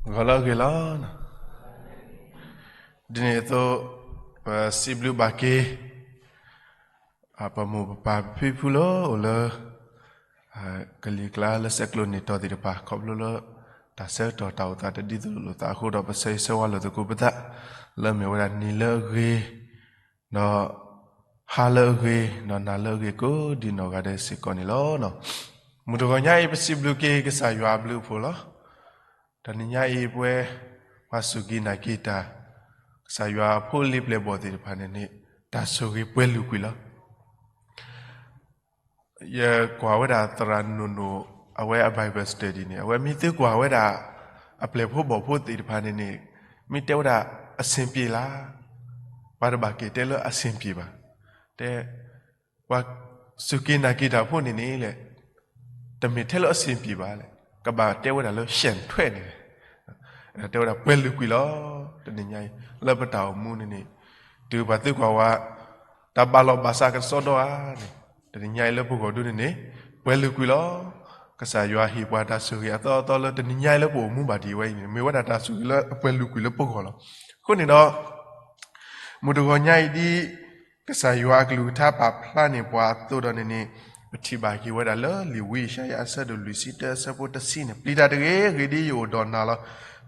ဂီၤလၢအဂ့ၤလီၤ. ဒ်န့ၣ်အသိး ပစံးဘျုးဘၣ်က့ၤ ပမိၢ်ပပၢ်ပဖံပဖုလၢအိၣ်လၢ ကလံၤကျါလၢဆဲးကျိးန့ၢ်တီၢ်သ့ၣ်တဖၣ် ခီဖျိလၢ တၢ်ဆၢကတီၢ်တၢ်အိၣ်သးတဒ်သိးလိာ်သးအဃိဒီး ပဆၢဂ့ၤဆၢဝါလိာ်သကိးပသး လၢအမ့ၢ်ဝဲဒၣ်နံၤလၢအဂ့ၤ ဒီး ဟါလၢအဂ့ၤ ဒီးနၤလၢအဂ့ၤ ကိးဒံနီၢ်ဂၤဒဲးစ့ၢ်ကီးန့ၣ်လီၤ. မုၢ်တဂီၤညါအံၤ ပစံးဘျုးက့ၤကစၢ်ယွၤအဘျုးအဖှိၣ်လီၤ. တနံၤညါအံၤ ပဝဲ ပှၤစူၢ်က့ၤနာ်က့ၤတၢ် ကစၢ်ယွၤအဖိလံၤပျဲၢ်ဘီၣ်သ့ၣ်တဖၣ်န့ၣ်န့ၣ် တၢ်ဆိၣ်ဂ့ၤပှဲၤလုာ်ကွံာ်လီၤ. ယကွၢ်ဝဲဒၣ်သရၣ်နိၣ်နိၣ် အဝဲအ Bible study န့ၣ် အဝဲမ့ၢ်သံကွၢ်ဝဲဒၣ် အပျဲၢ်ဖိဘီၣ်ဖိသ့ၣ်တဖၣ်န့ၣ်န့ၣ် မ့ၢ်တဲဝဲဒၣ် အဆင်ပြေလား ပှၤတဘၣ်က့ၤတဲလၢအဆင်ပြေဘၣ်. တဲ ပှၤစူၢ်က့ၤနာ်က့ၤတၢ်ဖိန့ၣ်န့ၣ်လဲၣ် တမ့ၢ်ထဲလၢအဆင်ပြေဘၣ်လဲၣ် ကဘၣ်တဲဝဲဒၣ်လၢ ရှဲၣ်ထွဲၣ် န့ၣ်လဲၣ် တဲဝဲဒၣ်ပှဲၤလုာ်ကွံာ်လီၤ. တနံၤညါအံၤ လၢပတၢ်အိၣ်မူန့ၣ်န့ၣ် တုၤပှၤသံကွၢ်ဝဲ တၢ်ဘၣ်လီၢ်ဘၣ်စးကစီဒီဧါန့ၣ် တနံၤညါအံၤလၢပဂီၢ်ဒုန့ၣ်န့ၣ် ပှဲၤလုာ်ကွံာ်လီၤ. ကစၢ်ယွၤဟ့ၣ်ပှၤတၢ်ဆိၣ်ဂ့ၤအသီအသီလၢတနံၤညါအံၤလၢပအိၣ်မူဘၣ်ဒံးဝဲအံၤန့ၣ် မ့ၢ်ဝဲဒၣ်တၢ်ဆိၣ်ဂ့ၤလၢအပှဲၤလုာ်ကွံာ်လၢပဂီၢ်လီၤ. အဃိန့ၣ်ဒီး မုၢ်တဂီၤညါအံၤဒ် ကစၢ်ယွၤအကလုၢ်ကထါပာ်ဖျါန့ၢ်ပှၤအသိးဒီးန့ၣ်န့ၣ် ပထံၣ်ဘၣ်က့ၤဝဲဒၣ်လၢလံာ်ဝံယၡါယၤအဆၢဒိၣ်လွံၢ်ဆံတၢအဆၢဖိတဆံန့ၣ် ပျံၤတၢ်တဂ့ၤ, အဂ့ၢ်ဒ်အံၤယအိၣ်ဒီးနၤလီၤ.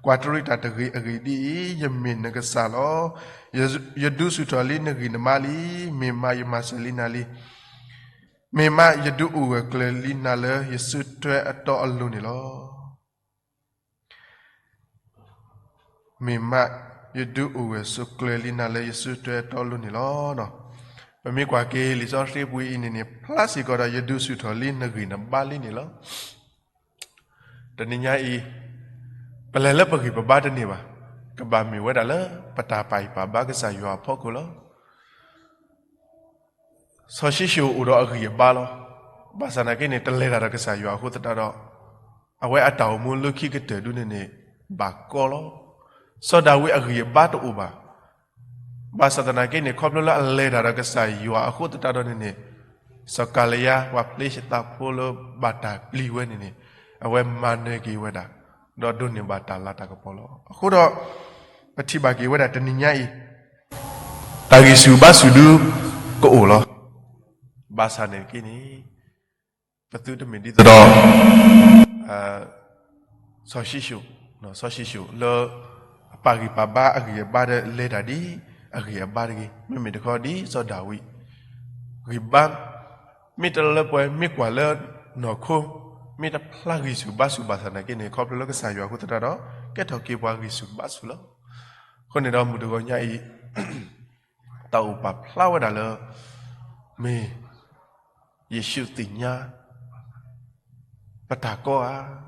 ကွၢ်တရံးတၢ်တဂ့ၤ, အဂ့ၢ်ဒ်အံၤ, ယမ့ၢ်နကစၢ်လီၤ. ယ, ယဒုးဆူၣ်ထီၣ်လံနဂံၢ်နဘါလံ. မ့ၢ်မးယမၤစၢၤလံနၤလံ. မ့ၢ်မးယဒုးအိၣ်ဂၢၢ်ကျၢၤလံနၤလၢယစုထွဲအတီအလိၤန့ၣ်လီၤ. မ့ၢ်မး ယဒုးအိၣ်ဂၢၢ်ဆိးကျၢၤလံနၤလၢယစုထွဲအတီအလိၤန့ၣ်လီၤ. ပမ့ၢ်ကွၢ်က့ၤလံာ်စီဆှံပူၤအံၤန့ၣ်န့ၣ် ဖျါစ့ၢ်ကီးဒီးယဒုးဆူၣ်ထီၣ်လံနဂံၢ်နဘါလံန့ၣ်လီၤ. တနံၤညါအံၤ ပလဲၤလၢပဂံၢ်ပဘါတန့ၢ်ဘၣ်. ကဘၣ်မ့ၢ်ဝဲဒၣ်လၢပတၢ်ပာ်ဂံၢ်ပာ်ဘါကစၢ်ယွၤအဖီခိၣ်လီၤ. စီၤၡံၣ်ၡိၣ်အိၣ်ဒီးအဂံၢ်အဘါလီၤ. ဘၣ်ဆၣ်သနာ်က့န့ၣ် တလဲၤတၢ်ဒီးကစၢ်ယွၤအဃိသတးဒီး အဝဲအတၢ်အိၣ်မူလၢခံကတၢၢ်ဒုန့ၣ်န့ၣ် ဘၣ်ကီလီၤ. စီၤဒၤဝံးအဂံၢ်အဘါတအိၣ်ဘၣ်. ဘၣ်ဆၣ်သနာ်က့န့ၣ် ခီဖျိလၢအလဲၤတၢ်ဒီးကစၢ်ယွၤအဃိသတးဒီးန့ၣ်န့ၣ် စီၤကၤလံယါ ပှၤဖလ့ၡသးဖိလၢဘၣ်တၢ်ပျံၤဝဲန့ၣ်န့ၣ် အဝဲမၤနၢၤက့ၤဝဲဒၣ် ဒီးဒိးန့ၢ်ဘၣ်တၢ်လၤတၢ်ကပီၤလီၤ. အဃိဒီး ပထံၣ်ဘၣ်က့ၤဝဲဒၣ်တနံၤညါအံၤ တၢ်ဂံၢ်ဆူၣ်ဘါဆူၣ်ဒုကအိၣ်လီၤ. ဘၣ်ဆၣ်န့ၣ်တက့ၢ်န့ၣ် ပသုတမ့ၢ်ဒ်သိးဒီး စီၤၡံၣ်ၡိၣ်, စီၤၡံၣ်ၡိၣ်လၢ အပာ်ဂံၢ်ပာ်ဘါအဂံၢ်အဘါဒီးလဲၤတၢ်ဒ်အဂ့ၢ်အဘါတဂ့ၤ, မ့မ့ၢ်တခီဒ်စီၤဒၤဝံး ဂံၢ်ဘါ မ့ၢ်တလၢပှဲၤ မ့ၢ်ကွၢ်လၢနီၢ်ခိ မ့ၢ်တဖျါဂံၢ်ဆူၣ်ဘါဆူၣ်ဘၣ်ဆၣ်သနာ်က့န့ၣ် ခီဖျိလၢကစၢ်ယွၤအဃိသတးဒီး ကဲထီၣ်က့ၤပှၤဂံၢ်ဆူၣ်ဘါဆူၣ်လီၤ. အဃိန့ၣ်ဒီးမုၢ်တဂီၤညါအံၤ တၢ်အိၣ်ပာ်ဖျါဝဲဒၣ်လၢ မ့ၢ်ယ့ၣ်ၡူးသ့ၣ်ညါ ပတၢ်ကီဧါ.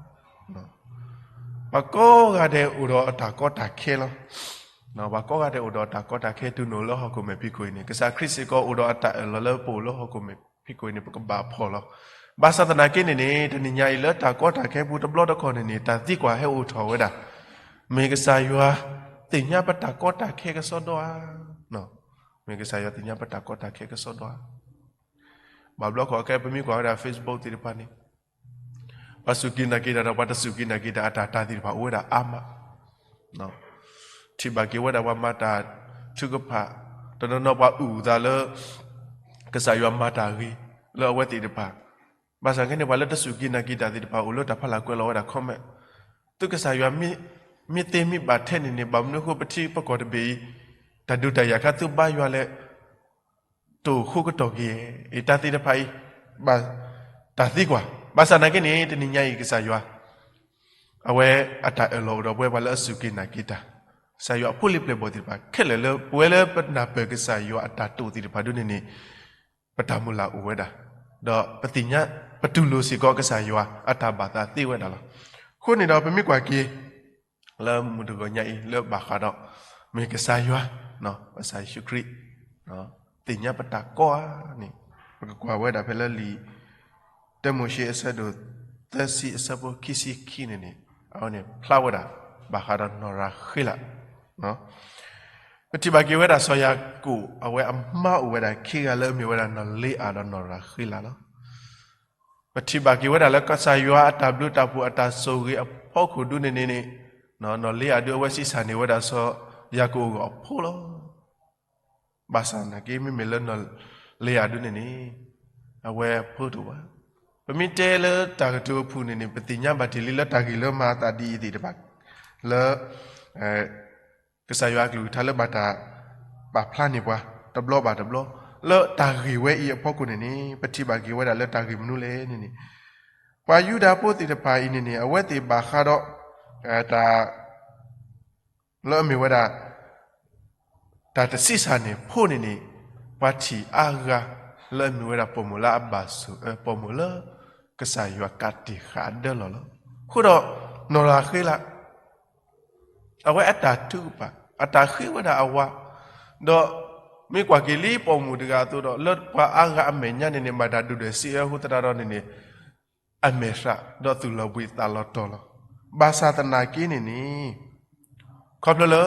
ပှၤကိးဂၤဒဲးအိၣ်ဒီးအတၢ်ကီတၢ်ခဲလီၤ. ပှၤကိးဂၤဒဲးအိၣ်ဒီးအတၢ်ကီတၢ်ခဲ တုၤနုာ်လၢဟီၣ်ခိၣ်မဲာ်ဖံးခိၣ်အံၤန့ၣ် ကစၢ်ခရံာ်စ့ၢ်ကီးအိၣ်ဒီးအတၢ်အၢၣ်လီၤလၢပအိၣ်လၢဟီၣ်ခိၣ်မဲာ်ဖံးခိၣ်အံၤန့ၣ် ပကဘၣ်ဖှီၣ်လီၤ. ဘၣ်ဆၣ်သနာ်က့န့ၣ်န့ၣ် တနံၤညါအံၤလၢတၢ်ကီတၢ်ခဲပူၤတဘျီတခီၣ်န့ၣ်န့ၣ် တၢ်သံကွၢ်ဟဲအိၣ်ထီၣ်ဝဲဒၣ် မ့ၢ်ကစၢ်ယွၤသ့ၣ်ညါပတၢ်ကီတၢ်ခဲကစီဒီဧါ. မ့ၢ်ကစၢ်ယွၤသ့ၣ်ညါပတၢ်ကီတၢ်ခဲကစီဒီဧါ. ဘၣ်ဘျီခီခဲ ပမ့ၢ်ကွၢ်ဝဲဒၣ် Facebook သ့ၣ်တဖၣ်န့ၣ် ပှၤစူၢ်က့ၤနာ်က့ၤတၢ်ဒီး ပှၤတစူၢ်က့ၤနာ်က့ၤတၢ်အတၢ်တၢ်သ့ၣ်တဖၣ်အိၣ်ဝဲဒၣ်အါမး. ထံၣ်ဘၣ်က့ၤဝဲဒၣ်ပှၤမၤတၢ်ထုကဖၣ် တနီၤနီၤပှၤအုၣ်သးလၢ ကစၢ်ယွၤမၤတၢ်ဂ့ၤလၢအဝဲသ့ၣ်တဖၣ်. ဘၣ်ဆၣ်ခဲန့ၣ် ပှၤလၢတစူၢ်က့ၤနာ်က့ၤတၢ်သ့ၣ်တဖၣ်အိၣ်လၢတၢ်ဖီလာ်ကွဲးလီၤဝဲဒၣ် comment သုကစၢ်ယွၤမ့ၢ်သ့မ့ၢ်ဘၣ်ထဲန့ၣ်န့ၣ် ဘၣ်မနုၤအဃိပထံပကီၢ်တဘ့ၣ်အံၤ တၢ်ဒုးတၢ်ယၤခါသုဘါယွၤလဲၣ် တအိၣ်ဃိကတီၢ်က့ၤ အတၢ်သ့ၣ်တဖၣ်အံၤ ဘၣ်တၢ်သံကွၢ်. ဘၣ်ဆၣ်သနာ်က့န့ၣ် တနံၤညါအံၤကစၢ်ယွၤ အဝဲအတၢ်အၢၣ်လီၤအိၣ်ဒီးပဝဲပှၤလၢအစူၢ်က့ၤနာ်က့ၤတၢ်, ကစၢ်ယွၤအဖိလံၤပျဲၢ်ဘီၣ်သ့ၣ်တဖၣ်ခဲလၢာ်လၢ ပဝဲလၢပနၢ်ပၢၢ်ကစၢ်ယွၤအတၢ်တိာ်သ့ၣ်တဖၣ်ဒ်န့ၣ်န့ၣ် ပတၢ်မုၢ်လၢ်အိၣ်ဝဲဒၣ်, ဒီးပသ့ၣ်ညါ ပတူၢ်လိာ်စ့ၢ်ကီးကစၢ်ယွၤအတၢ်ဘၣ်သးသ့ဝဲဒၣ်လီၤ. အဃိန့ၣ်ဒီးပမ့ၢ်ကွၢ်က့ၤ လၢမုၢ်တဂီၤညါအံၤ လၢဘၣ်ဃးဒီး မ့ၢ်ကစၢ်ယွၤ, ကစၢ်ယ့ၣ်ၡူးခရံာ် သ့ၣ်ညါပတၢ်ကီဧါန့ၣ် ပကကွၢ်ဝဲဒၣ်ဖဲလၢလံာ် တၢမိၤၡ့အဆၢဒိၣ်သၢဆံအဆၢဖိခံဆံခံန့ၣ်န့ၣ် အဝဲန့ၣ်ဖျါဝဲဒၣ် ဘၣ်ဃးဒီးနီၢ်ရၤဃ့လး ပထံၣ်ဘၣ်က့ၤဝဲဒၣ်စီၤယၤကိာ် အဝဲအမါအိၣ်ဝဲဒၣ်ခံဂၤလၢအမ့ၢ်ဝဲဒၣ်နီၢ်လ့အၤဒီးနီၢ်ရၤဃ့လးလီၤ. ပထံၣ်ဘၣ်က့ၤဝဲဒၣ်လၢကစၢ်ယွၤအတၢ်ဘျုးတၢ်ဖှိၣ်အတၢ်ဆိၣ်ဂ့ၤအဖီခိၣ်ဒ်န့ၣ်န့ၣ်န့ၣ် နီၢ်လ့ယၤဒုအဝဲဆံးစၢ်န့ၢ်ဝဲဒၣ်စီၤယၤကိာ်အဂီၢ်အဖိလီၤ. ဘၣ်ဆၣ်သနာ်က့ မ့မ့ၢ်လၢနီၢ်လ့ယၤဒုန့ၣ်န့ၣ် အဝဲအဖိတအိၣ်ဘၣ်. ပမ့ၢ်တဲလၢတၢ်ကတိၤအဖုၣ်န့ၣ်န့ၣ် ပသ့ၣ်ညါဘၣ်တ့ၢ်လံလၢတၢ်ဂ့ၢ်လၢမၤအသးဒ်အံၤသ့ၣ်တဖၣ် လၢ ကစၢ်ယွၤအကလုၢ်ကထါလၢဘၣ်တၢ်ပာ်ဖျါန့ၢ်ပှၤ တဘျီဘၣ်တဘျီ လၢတၢ်ဂ့ၢ်ဝဲအံၤအဖီခိၣ်န့ၣ်န့ၣ် ပထံၣ်ဘၣ်က့ၤဝဲဒၣ်လၢတၢ်ဂ့ၢ်မနုၤလဲၣ်န့ၣ်န့ၣ် ပှၤယူဒၤဖိသ့ၣ်တဖၣ်အံၤန့ၣ်န့ၣ် အဝဲသ့ၣ်ဘၣ်ဃးဒီး တၢ် လၢအမ့ၢ်ဝဲဒၣ် တၢ်တဆံးစၢ်န့ၢ်ဖိန့ၣ်န့ၣ် ပှၤထံၣ်အါဂၤ လၢအမ့ၢ်ဝဲဒၣ်ပိာ်မုၣ်လၢအဘၣ်ဆိၣ်အၢ ပိာ်မုၣ်လၢ ကစၢ်ယွၤကးတံာ်ဃာ်အဒၢလီၢ်လီၤ. အဃိဒီး နီၢ်ရၤဃ့လး အဝဲအတၢ်ထုကဖၣ် အတၢ်ဃ့ဝဲဒၣ်အဝၤ ဒီး မ့ၢ်ကွၢ်က့ၤလံပိာ်မုၣ်တဂၤအသိးဒီး လၢပှၤအါဂၤအမဲာ်ညါန့ၣ်န့ၣ် မၤတၢ်ဒုၣ်ဒွဲၣ်စံးအၢအဃိသတးဒီးန့ၣ်န့ၣ် အမဲာ်သးဒီးသူၣ်လီၤဘှံးသးလီၤတီၤလီၤ. ဘၣ်ဆၣ်သနာ်က့န့ၣ်န့ၣ် ခီဖျိလၢ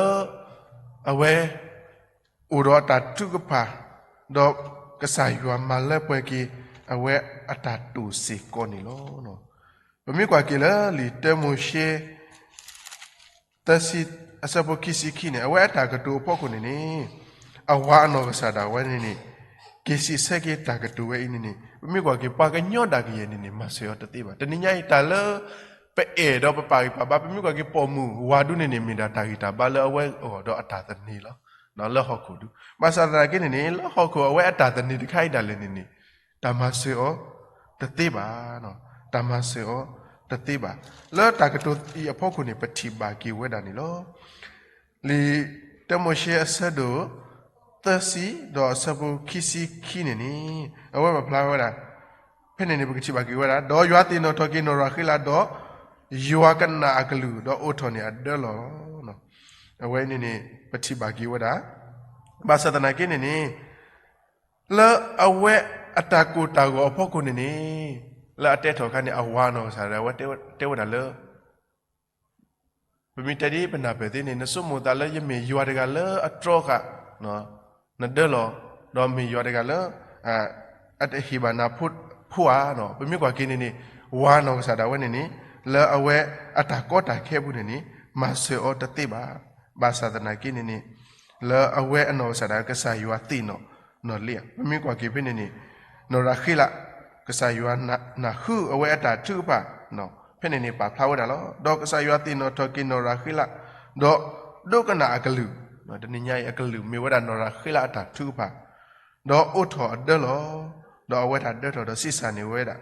အဝဲ အိၣ်ဒီးအတၢ်ထုကဖၣ် ဒီးကစၢ်ယွၤမၤလၢပှဲၤက့ၤ အဝဲအတၢ်တိာ်စ့ၢ်ကီးန့ၣ်လီၤ. ပမ့ၢ်ကွၢ်က့ၤလၢလံာ်တၢမိၤၡ့ သၢဆံ အဆၢဖိခံဆံခံန့ၣ် အဝဲအတၢ်ကတိၤအဖီခိၣ်န့ၣ်န့ၣ် အဝၤအနီၢ်ကစၢ်ဒၣ်ဝဲန့ၣ်န့ၣ် က့ၤစံးဆၢက့ၤတၢ်ကတိၤဝဲအံၤန့ၣ်န့ၣ် ပမ့ၢ်ကွၢ်က့ၤပှၤကညီဒၣ်ကယဲၢ်န့ၣ်န့ၣ် မၤစၢၤအီၤတသ့ဘၣ်. တနံၤညါအံၤတၢ်လၢ ပအဲၣ်ဒီးပပာ်ဂံၢ်ပာ်ဘါ ပမ့ၢ်ကွၢ်က့ၤပိာ်မုၣ်ဝၤဒုန့ၣ်န့ၣ် မ့ၢ်ဒၣ်တၢ်ဂံၢ်တၢ်ဘါလၢအဝဲအဂီၢ်ဒီးအတၢ်သန့ၤလီၤ. လၢဟီၣ်ခိၣ်ဒု ဘၣ်ဆၣ်သနာ်က့န့ၣ်န့ၣ် လၢဟီၣ်ခိၣ်အဝဲအတၢ်သန့ၤတခါအံၤဒၣ်လဲာ်န့ၣ်န့ၣ် တၢ်မၤစၢၤအီၤ တသ့ဘၣ်. တၢ်မၤစၢၤအီၤ တသ့ဘၣ်. လၢတၢ်ကတိၤအံၤအဖီခိၣ်န့ၣ် ပထံၣ်ဘၣ်က့ၤဝဲဒၣ်န့ၣ်လီၤ. လံာ်တၢမိၤၡ့အဆၢဒိၣ် သၢဆံ ဒီးအဆၢဖိခံဆံခံန့ၣ်န့ၣ် အဝဲပာ်ဖျါဝဲဒၣ် ဖဲန့ၣ်န့ၣ် ပကထံၣ်ဘၣ်က့ၤဝဲဒၣ် ဒီးယွၤသ့ၣ်နီၣ်ထီၣ်က့ၤနီၢ်ရၤဃ့လး ဒီး ယွၤကနၣ်အကလုၢ် ဒီးအိးထီၣ်န့ၢ်အဒၢလီၢ်လီၤ. အဝဲန့ၣ်န့ၣ် ပထံၣ်ဘၣ်က့ၤဝဲဒၣ် ဘၣ်ဆၣ်သနာ်က့န့ၣ်န့ၣ် လၢအဝဲအတၢ်ကိၢ်တၢ်ဂီၤအဖီခိၣ်န့ၣ်န့ၣ် လၢအတဲထီၣ်အခါန့ၣ် အဝၤအနီၢ်ကစၢ်ဒၣ်ဝဲတဲဝဲဒၣ်လၢ ပမ့ၢ်တဲဒ်ပနၢ်ပၢၢ်သ့န့ၣ် နဆိကမိၣ်သးလၢယမ့ၢ်ယွၤတဂၤလၢအတြီဃာ် နဒၢလီၢ်, ဒီးမ့ၢ်ယွၤတဂၤလၢ အတဟ့ၣ်ဘၣ်နၤဖိဧါ. ပမ့ၢ်ကွၢ်က့ၤန့ၣ်န့ၣ် ဝၤနီၢ်ကစၢ်ဒၣ်ဝဲန့ၣ်န့ၣ် လၢအဝဲအတၢ်ကီတၢ်ခဲအပူၤန့ၣ်န့ၣ် မၤစၢၤအီၤတသ့ဘၣ်. ဘၣ်ဆၣ်သနာ်က့န့ၣ်န့ၣ် လၢအဝဲအနီၢ်ကစၢ်ဒၣ်ကစၢ်ယွၤသ့ၣ်နီၣ်နီၢ်လ့ဧါ. ပမ့ၢ်ကွၢ်က့ၤဖဲန့ၣ်န့ၣ် နီၢ်ရၤဃ့လး ကစၢ်ယွၤနၢ်ဟူအဝဲအတၢ်ထုကဖၣ် ဖဲန့ၣ်န့ၣ် ပာ်ဖျါဝဲဒၣ်လီၤ. ဒီးကစၢ်ယွၤသ့ၣ်နီၣ်ထီၣ်က့ၤနီၢ်ရၤဃ့လး ဒီးဒိကနၣ်အကလုၢ်, တနံၤညါအံၤ အကလုၢ်မ့ၢ်ဝဲဒၣ်နီၢ်ရၤဃ့လးအတၢ်ထုကဖၣ်, ဒီးအိးထီၣ်အဒၢလီၢ်, ဒီးအဝဲတၢ်ဒၢထီၣ်ဒီးဆံးစၢ်န့ၢ်ဝဲဒၣ်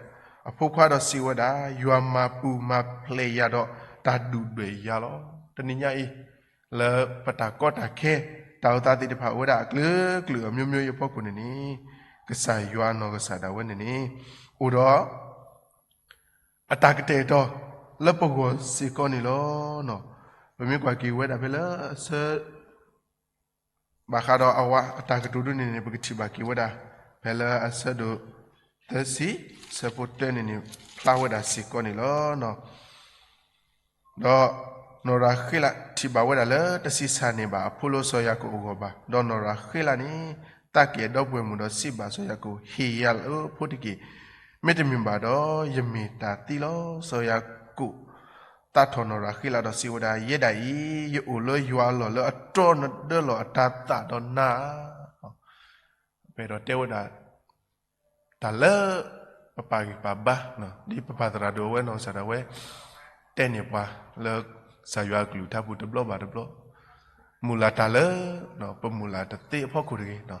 အဖိခွါဒီးစံးဝဲဒၣ်, ယွၤမၤပူၤမၤဖျဲးယၤဒီးတၢ်ဒုၣ်ဒွဲၣ်ယၤလီၤ. တနံၤညါအံၤ လၢပတၢ်ကီတၢ်ခဲ တၢ်အိၣ်သးသ့ၣ်တဖၣ်အိၣ်ဝဲဒၣ်အကလုာ်ကလုာ်အမျိုးမျိုးအံၤအဖီခိၣ်န့ၣ်န့ၣ် ကစၢ်ယွၤအနီၢ်ကစၢ်ဒၣ်ဝဲန့ၣ်န့ၣ် အိၣ်ဒီး အတၢ်ကတဲာ်ကတီၤလၢပဂီၢ်စ့ၢ်ကီးန့ၣ်လီၤ. ပမ့ၢ်ကွၢ်က့ၤဝဲဒၣ်ဖဲလၢအဆၢ ဘၣ်ဃးဒီးအဝၤအတၢ်ကတိၤဒ်န့ၣ်န့ၣ် ပကထံၣ်ဘၣ်က့ၤဝဲဒၣ် ဖဲလၢအဆၢဒိၣ်သၢဆံ ဆၢဖိတၢန့ၣ်န့ၣ် ဖျါဝဲဒၣ်စ့ၢ်ကီးန့ၣ်လီၤ. ဒီးနီၢ်ရၤဃ့လးထံၣ်ဘၣ်ဝဲဒၣ်လၢတဆံးစၢ်န့ၢ်ဘၣ်အဖိလၢစီၤယၤကိာ်အဂီၢ်ဘၣ်. ဒီးနီၢ်ရၤဃ့လးန့ၣ် သးက့ၣ်အဒီပုၢ်ဝဲၢ်မုၣ်ဒီးစံးဘၣ်စီၤယၤကိာ်, ဟ့ၣ်ယၤလၢဖိတက့ၢ်. မ့တမ့ၢ်ဘၣ်ဒီး ယမ့ၢ်တၢ်သံလီၤ. စီၤယၤကိာ်သးထီၣ်နီၢ်ရၤဃ့လးဒီးစံးဝဲဒၣ်, ယဲဒၣ်အံၤ ယအိၣ်လၢယွၤအလီၢ်လၢအတြီနဒၢလီၢ်အတၤသၣ်ဒီးနၤ ပအဲၣ်ဒိးတဲဝဲဒၣ် တၢ်လၢပပာ်ဂံၢ်ပာ်ဘါ ဒ်ပပၢ်သရၣ်ဒိၣ်အဝဲနီၢ်ကစၢ်ဒၣ်ဝဲ တဲန့ၢ်ပှၤလၢကစၢ်ယွၤအကလုၢ်ကထါပူၤတဘျီဘၣ်တဘျီ, မုၢ်လၢ်တၢ်လၢ ပမုၢ်လၢ်တသ့အဖီခိၣ်တဂ့ၤ,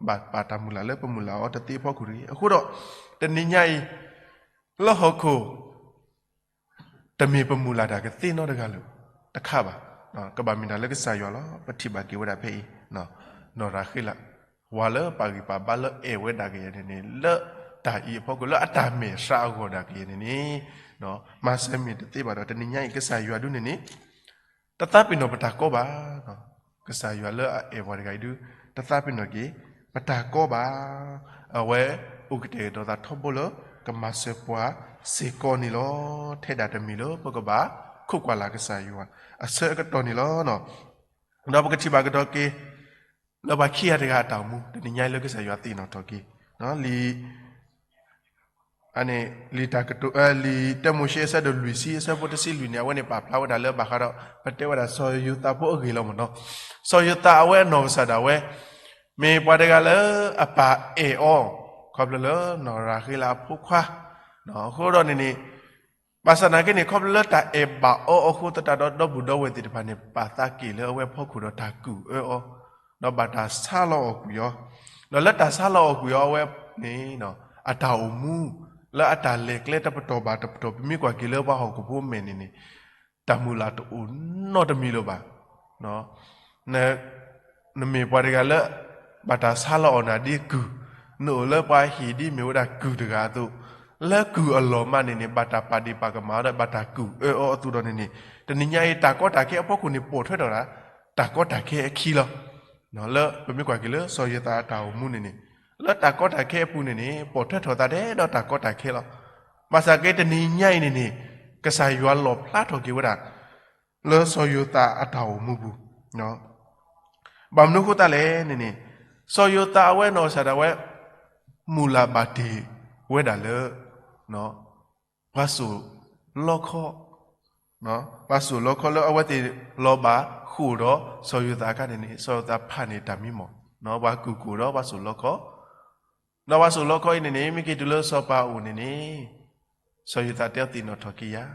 ဘၣ်ပာ်တၢ်မုၢ်လၢ်လၢပမုၢ်လၢ်အီၤတသ့အဖီခိၣ်တဂ့ၤ. အဃိဒီး တနံၤညါအံၤ လၢဟီၣ်ခိၣ် တမ့ၢ်ပမုၢ်လၢ်တၢ်ကသ့နီတဂၤလၢၤ တခါဘၣ်, ကဘၣ်မ့ၢ်တၢ်လၢကစၢ်ယွၤလီၤ. ပထံၣ်ဘၣ်က့ၤဝဲဒၣ်ဖဲအံၤ နီၢ်ရၤဃ့လး ဝၤလၢပာ်ဂံၢ်ပာ်ဘါလၢအဲၣ်ဝဲဒၣ်ကယဲၢ်န့ၣ်န့ၣ် လၢတၢ်အံၤအဖီခိၣ် လၢအတၢ်မဲာ်ဆှးအဂီၢ်ဒၣ်ကယဲၢ်န့ၣ်န့ၣ် မၤစၢၤမ့ၢ်တသ့ဘၣ်ဒီး တနံၤညါအံၤ ကစၢ်ယွၤဒုန့ၣ်န့ၣ် တသးပ့ၤနီၣ်ပတၢ်ကီဘၣ်. ကစၢ်ယွၤလၢအအဲၣ်ပှၤတဂၤအံၤဒု တသးပ့ၤနီၣ်က့ၤ ပတၢ်ကီဘၣ်. အဝဲအိၣ်ကတဲာ်ကတီၤသးထီဘိလၢ ကမၤစၢၤပှၤစ့ၢ်ကီးန့ၣ်လီၤ. ထဲဒၣ်တမံၤလၢပကဘၣ်ခိးကွၢ်လၢ်ကစၢ်ယွၤအဆၢအကတီၢ်န့ၣ်လီၤ. ဒီးပကထံၣ်ဘၣ်ကဒီးက့ၤ လၢပှၤခံဂၤတဂၤအတၢ်အိၣ်မူ တနံၤညါအံၤလၢကစၢ်ယွၤသ့ၣ်နီၣ်ထီၣ်က့ၤ လံာ် တၢ အန့ၣ် လံာ်တၢ်ကတိၤ လံာ်တၢမိၤၡ့အဆၢဒိၣ်လွံၢ်ဆံအဆၢဖိတဆံလွံၢ်န့ၣ် အဝဲန့ၣ်ပာ်ဖျါဝဲဒၣ်လၢဘၣ်ဃးဒီး ပတဲဝဲဒၣ်စီၤယိၤသးဖိအဂ့ၢ်လီၤမ့ၢ်နီၤ. စီၤယိၤသးအဝဲအနီၢ်ကစၢ်ဒၣ်ဝဲ မ့ၢ်ပှၤတဂၤလၢအပၢ်အဲၣ်အီၤ ခီဖျိလၢနီၢ်ရၤဃ့လးအဖိခွါ အဃိဒီးန့ၣ်န့ၣ် ဘၣ်ဆၣ်သနာ်က့န့ၣ် ခီဖျိလၢတၢ်အဲၣ်ဘၣ်အီအီၤအဃိသတးဒီး ဒီပုၢ်ဒီဝဲၢ်သ့ၣ်တဖၣ်န့ၣ် ပာ်သးက့ၣ်လၢအဝဲဖီခိၣ်ဒီးတၢ်ကူၣ်အၢအီၤ, ဒီးဘၣ်တၢ်ဆါလီၤအီၣ်ကွံာ်အီၤ, ဒီးလၢတၢ်ဆါလီၤအီၣ်ကွံာ်အီၤအဝဲန့ၣ် အတၢ်အိၣ်မူ လၢအတၢ်လဲၤကျဲတပတီၢ်ဘၣ်တပတီၢ် ပမ့ၢ်ကွၢ်က့ၤလၢပှၤဟီၣ်ခိၣ်ဖိမဲာ်န့ၣ်န့ၣ် တၢ်မုၢ်လၢ်တအိၣ်နီတမံၤလၢၤဘၣ်. နမ့ၢ်ပှၤတဂၤလၢ ဘၣ်တၢ်ဆါလီၤအီၣ်နၤဒ်ကုၢ်, နအိၣ်လၢပှၤဟံၣ်ဒ်မ့ၢ်ဝဲဒၣ်ကုၢ်တဂၤအသိး, လၢကုၢ်အလီၢ်မးန့ၣ်န့ၣ် ဘၣ်တၢ်ပာ်ဒ့ၣ်ပာ်ကမၣ်အီၤဒီး ဘၣ်တၢ်ကူၣ်အၢအီၤအသိးဒီးန့ၣ်န့ၣ် တနံၤညါအံၤ တၢ်ကီတၢ်ခဲအဖီခိၣ်န့ၣ် ပိာ်ထွဲထီၣ်ဒၣ် တၢ်ကီတၢ်ခဲအခံလီၤ. လၢပမ့ၢ်ကွၢ်က့ၤလၢစီၤယိၤသးအတၢ်အိၣ်မူန့ၣ်န့ၣ် လၢတၢ်ကီတၢ်ခဲအပူၤန့ၣ်န့ၣ် ပိာ်ထွဲထီၣ်သးဒဲးဒီးတၢ်ကီတၢ်ခဲလီၤ. ဘၣ်ဆၣ်က့တနံၤညါအံၤန့ၣ်န့ၣ် ကစၢ်ယွၤလီၣ်ဖျါထီၣ်က့ၤဝဲဒၣ် လၢစီၤယိၤသးအတၢ်အိၣ်မူပူၤ ဘၣ်မနုၤအဃိသတးလဲၣ်န့ၣ်န့ၣ် စီၤယိၤသးအဝဲနီၢ်ကစၢ်ဒၣ်ဝဲ မုၢ်လၢ်ဘၣ်တ့ၢ်ဝဲဒၣ်လၢ ပှၤစိာ်လီခီ, ပှၤစိာ်လီခီလၢအဝဲသ့ၣ်လီၤဘၣ်ဃိာ်ဒီးစီၤယိၤသးအခါန့ၣ်န့ၣ် စီၤယိၤသးဖးန့ၢ်တၢ်မံမီၢ်, ပှၤကူၣ်ကိၣ်ဒီးပှၤစိာ်လီခီ, ဒီးပှၤစိာ်လီခီအံၤန့ၣ်န့ၣ် မ့ၢ်က့ၤတုၤလၢစီၤပၤအအိၣ်န့ၣ်န့ၣ် စီၤယိၤသးတဲအီၤသ့ၣ်နီၣ်ထီၣ်က့ၤယၤ,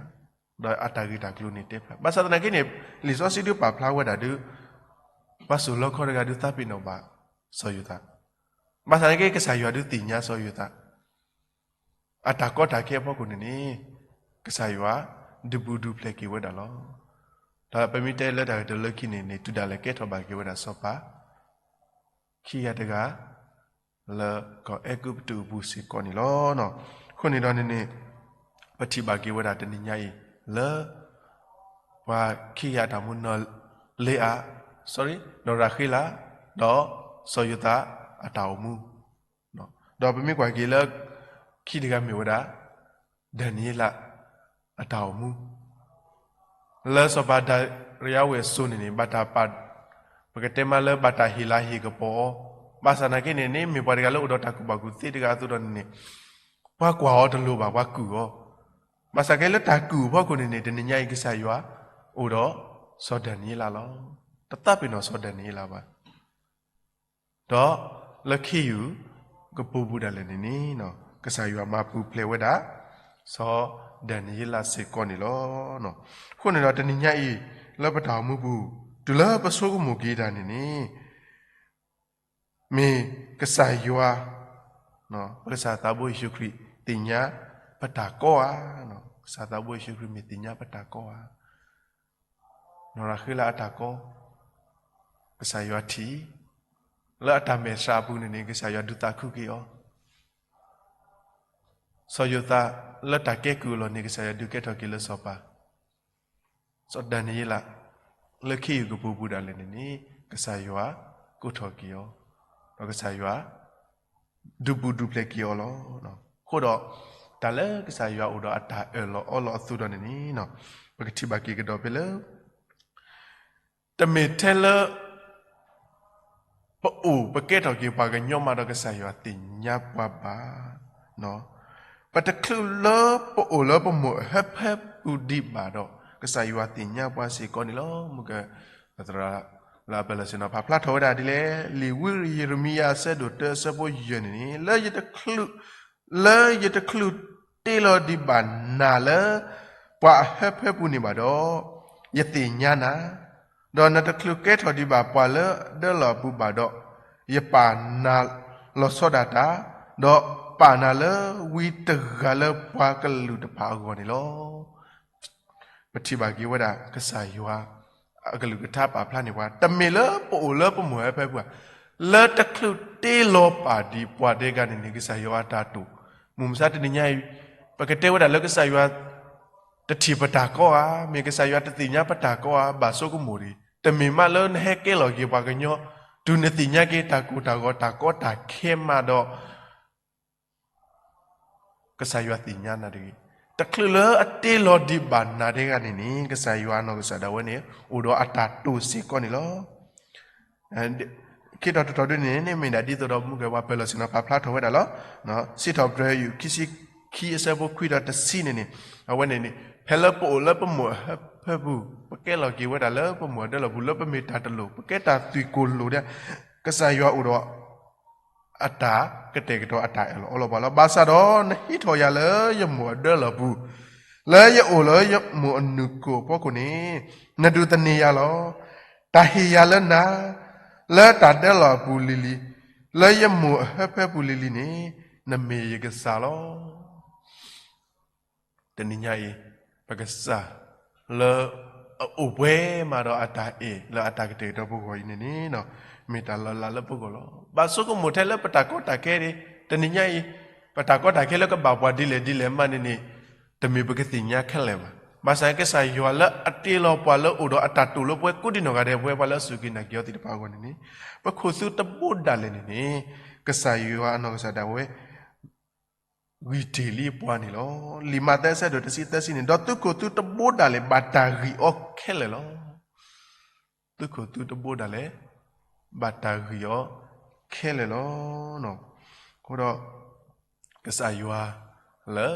ဒီးအတၢ်ဂ့ၢ်တၢ်ကျိၤန့ၣ်တဲဖျါ. ဘၣ်ဆၣ်သနာ်က့န့ၣ် လံာ်စီဆှံဒုးပာ်ဖျါဝဲဒၣ်ဒုး ပှၤစိာ်လီခီတဂၤဒုးသးပ့ၤနီၣ်ဘၣ်စီၤယိၤသး, ဘၣ်ဆၣ်သနာ်က့ ကစၢ်ယွၤဒုးသ့ၣ်ညါစီၤယိၤသး အတၢ်ကီတၢ်ခဲအဖီခိၣ်န့ၣ်န့ၣ် ကစၢ်ယွၤဒုးဘူးဒုးဖျဲးက့ၤဝဲဒၣ်လီၤ. ဒီးပမ့ၢ်တဲလၢတၢ်ဂ့ၢ်တလၢခံန့ၣ်န့ၣ် တုၤဒၣ်လဲာ်ကဲထီၣ်ဘၣ်က့ၤဝဲဒၣ်စီၤပၤ ခံဂၤတဂၤ လၢကီၢ်အဲၤကူပတူးအပူၤစ့ၢ်ကီးန့ၣ်လီၤ. အဃိန့ၣ်ဒီးန့ၣ်န့ၣ် ပထံၣ်ဘၣ်က့ၤဝဲဒၣ်တနံၤညါအံၤ လၢ ပှၤခံဂၤအတၢ်မူနီၢ်လ့အး, sorry, နီၢ်ရၤဃ့လး, ဒီးစီၤယိၤသးအတၢ်အိၣ်မူ, ဒီးပမ့ၢ်ကွၢ်က့ၤလၢ ခံတဂၤမ့ၢ်ဝဲဒၣ် ဒၤနံးယ့လး အတၢ်အိၣ်မူ လၢစီၤပၤဒၤရံယၤဝ့ၢ်အစိၤန့ၣ်န့ၣ် ဘၣ်တၢ်ပာ်, ပကတဲမးလၢဘၣ်တၢ်ဟ့ၣ်လၤဟ့ၣ်ကပီၤအီၤ, ဘၣ်ဆၣ်သနာ်က့န့ၣ်န့ၣ် မ့ၢ်ပှၤတဂၤလၢအိၣ်ဒီးတၢ်ကူၣ်ဘၣ်ကူၣ်သ့တဂၤအသိးဒီးန့ၣ်န့ၣ် ပှၤကွၢ်အီၤတလိၤဘၣ် ပှၤကူၣ်အီၤ, ဘၣ်ဆၣ်က့လၢတၢ်ကူၣ်အဖီခိၣ်န့ၣ်န့ၣ် တနံၤညါအံၤကစၢ်ယွၤ အိၣ်ဒီးစီၤဒၤနံးယ့လးလီၤ. တသးပ့ၤနီၣ်စီၤဒၤနံးယ့လးဘၣ် ဒီးလၢခ့ယုၢ်ကပူၤပူၤဒၣ်လဲာ်န့ၣ်န့ၣ် ကစၢ်ယွၤမၤပူၤဖျဲးဝဲဒၣ် စီၤဒၤနံးယ့လးစ့ၢ်ကီးန့ၣ်လီၤ. အဃိန့ၣ်ဒီးတနံၤညါအံၤ လၢပတၢ်အိၣ်မူပူၤ တုၤလၢပဆိကမိၣ်က့ၤတၢ်န့ၣ်န့ၣ် မ့ၢ်ကစၢ်ယွၤ ပကစၢ်သးဘိယ့ၣ်ၡူးခရံာ် သ့ၣ်ညါပတၢ်ကီဧါ, ကစၢ်သးဘိယ့ၣ်ၡူးခရံာ်မ့ၢ်သ့ၣ်ညါပတၢ်ကီဧါ, နီၢ်ရၤဃ့လးအတၢ်ကီ ကစၢ်ယွၤထံၣ်, လၢအတၢ်မဲာ်ဆှးအပူၤန့ၣ်န့ၣ် ကစၢ်ယွၤဒုးသးခုက့ၤအီၤ, စီၤယိၤသး လၢတၢ်ကဲကုၢ်အလီၢ်န့ၣ် ကစၢ်ယွၤဒုးကဲထီၣ်က့ၤလၢစီၤပၤ, စီၤဒၤနံးယ့လး လၢခ့ယုၢ်ကပူၤပူၤဒၣ်လဲာ်န့ၣ်န့ၣ် ကစၢ်ယွၤကိးထီၣ်က့ၤအီၤ, ဒီးကစၢ်ယွၤ ဒုးဘူးဒုးဖျဲးက့ၤအီၤလီၤ. အဃိဒီး တၢ်လၢကစၢ်ယွၤအိၣ်ဒီးအတၢ်အၢၣ်လီၤအီလီၤအသိးဒီးန့ၣ်န့ၣ် ပကထံၣ်ဘၣ်က့ၤကဒီးဖဲလၢ တမ့ၢ်ထဲလၢ ပအိၣ်ပကဲထီၣ်က့ၤပှၤကညီမးဒီးကစၢ်ယွၤသ့ၣ်ညါပှၤဘၣ်. ပတချုးလၢပအိၣ်လၢပမိၢ်အဟၢဖၢပူၤဒံးဘၣ်ဒီး ကစၢ်ယွၤသ့ၣ်ညါပှၤစ့ၢ်ကီးန့ၣ်လီၤ. မုၢ်က သရၣ်လၢအပၢၢ်လီၢ်ဆ့ၣ်နီၤဖးဖျါထီၣ်ဝဲဒၣ်ဒ်လဲၣ်, လံာ်ဝံယံးရမံယၤအဆၢဒိၣ်တၢအဆၢဖိယဲၢ်န့ၣ်န့ၣ် လၢယတချုး လၢယတချုးတ့လီၤဒံးဘၣ်နၤလၢ ပှၤအဟၢဖၢပူၤန့ၣ်ဘၣ်ဒီး, ယသ့ၣ်ညါနၤ, ဒီးနတချုးကဲထီၣ်ဒံးဘၣ်ပှၤလၢဒၢလီၢ်အပူၤဘၣ်ဒီး, ယပာ်နၤလီၤဆီဒၣ်တၢ်, ဒီးပာ်နၤလၢဝံတဂၤလၢပှၤကလုာ်တဖၣ်အဂီၢ်န့ၣ်လီၤ. ပထံၣ်ဘၣ်က့ၤဝဲဒၣ် ကစၢ်ယွၤ အကလုၢ်ကထါပာ်ဖျါန့ၢ်ပှၤ တမ့ၢ်လၢပအိၣ်လၢပမိၢ်ဟၢဖၢပူၤဧါ, လၢတချုးတ့လီၤပာ်ဒံးပှၤဒဲးဂၤန့ၣ်န့ၣ် ကစၢ်ယွၤအတၢ်တိာ်, မုၢ်မဆါတနံၤညါအံၤ ပကတဲဝဲဒၣ်လၢကစၢ်ယွၤ တထံၣ်ပတၢ်ကီဧါ, မ့ၢ်ကစၢ်ယွၤတသ့ၣ်ညါပတၢ်ကီဧါ, ဘၣ်ဆိကမိၣ်တဂ့ၤ. တမ့ၢ်မးလၢနဟဲကဲလီၤက့ၤပှၤကညီ, တုၤနသ့ၣ်ညါက့ၤတၢ်ကိၢ်တၢ်ဂီၤတၢ်ကီတၢ်ခဲမးဒီး ကစၢ်ယွၤသ့ၣ်ညါနၤတဂ့ၤ. တချုးလၢအတ့လီၤဒံးဘၣ်နၤဒဲးဂၤန့ၣ်န့ၣ် ကစၢ်ယွၤအနီၢ်ကစၢ်ဒၣ်ဝဲန့ၣ် အိၣ်ဒီးအတၢ်တိာ်စ့ၢ်ကီးန့ၣ်လီၤ. ခံတီၤတတီၤဒ်န့ၣ်န့ၣ် မ့ၢ်ဒၣ်ဒ်သိးဒီးမုၢ်ကဲပှၤပၢၢ်လီၢ်ဆ့ၣ်နီၤဖးဖျါထီၣ်ဝဲဒၣ်လီၤ. စံးထီၣ်ပတြၢၤ ယူၢ်ခံဆံ ခံအဆၢဖိခွံဒီးတဆံန့ၣ်န့ၣ်, အဝဲန့ၣ်န့ၣ် ဖဲလၢပအိၣ်လၢပမိၢ်အဟၢဖၢပူၤ, ပကဲလီၤက့ၤဝဲဒၣ်လၢပမိၢ်အဒၢလီၢ်ပူၤ လၢပမ့ၢ်တၢ်တလိၣ် ပကဲတၢ်သွံၣ်ကိၢ်လိၣ်ဒီး ကစၢ်ယွၤအိၣ်ဒီး အတၢ်ကတဲာ်ကတီၤအတၢ်အၢၣ်လီၤအီလီၤပှၤလီၤ. ဘၣ်ဆၣ်ဒီးနဟံးထီၣ်ယၤလၢယမိၢ်အဒၢလီၢ်ပူၤ, လၢယအိၣ်လၢယမိၢ်အနုၢ်ကိၣ်အဖီခိၣ်န့ၣ်, နဒုးသန့ၤယၤလီၤ. တၢ်ဟ့ၣ်ယၤလၢနၤ, လၢတၢ်ဒၢလီၢ်အပူၤလံၤလံၤ, လၢယမိၢ်အဟၢဖၢပူၤလံၤလံၤန့ၣ်, နမ့ၢ်ယကစၢ်လီၤ. တနံၤညါအံၤ, ပကစၢ်လၢအအိၣ်ပှဲၤမးဒီးအတၢ်အဲၣ်လၢအတၢ်ကတဲာ်ကတီၤပဂီၢ်အံၤန့ၣ်န့ၣ်, မ့ၢ်တၢ်လီၤလးလၢပဂီၢ်လီၤ. ဘၣ်ဆိကမိၣ်ထဲလၢပတၢ်ကီတၢ်ခဲန့ၣ်, တနံၤညါအံၤ, ပတၢ်ကီတၢ်ခဲလၢကဘၣ်ပှၤဒ်လဲၣ်ဒ်လဲၣ်မးန့ၣ်န့ၣ်, တမ့ၢ်ပကသ့ၣ်ညါခဲလၢာ်ဘၣ်. ဘၣ်ဆၣ်ကစၢ်ယွၤလၢအတ့လီၤပှၤလၢအိၣ်ဒီးအတၢ်တိာ်လၢပှဲၤကိးဒံနီၢ်ဂၤဒဲး ပဝဲပှၤလၢအစူၢ်က့ၤနာ်က့ၤအီၤသ့ၣ်တဖၣ်အဂီၢ်န့ၣ်န့ၣ်, ပခိၣ်သူတဘိဒၣ်လဲာ်န့ၣ်န့ၣ်, ကစၢ်ယွၤအနီၢ်ကစၢ်ဒၣ်ဝဲ ဂံၢ်တ့ၢ်လံပှၤန့ၣ်လီၤ. လံာ်မးသဲအဆၢဒိၣ်တဆံသၢဆံန့ၣ်, ဒီးသုခိၣ်သူတဘိဒၣ်လဲာ်ဘၣ်တၢ်ဂံၢ်အီၤခဲလၢာ်လီၤ. သုခိၣ်သူတဘိဒၣ်လဲာ် ဘၣ်တၢ်ဂံၢ်အီၤခဲလၢာ်လီၤ. အဃိဒီး ကစၢ်ယွၤလၢ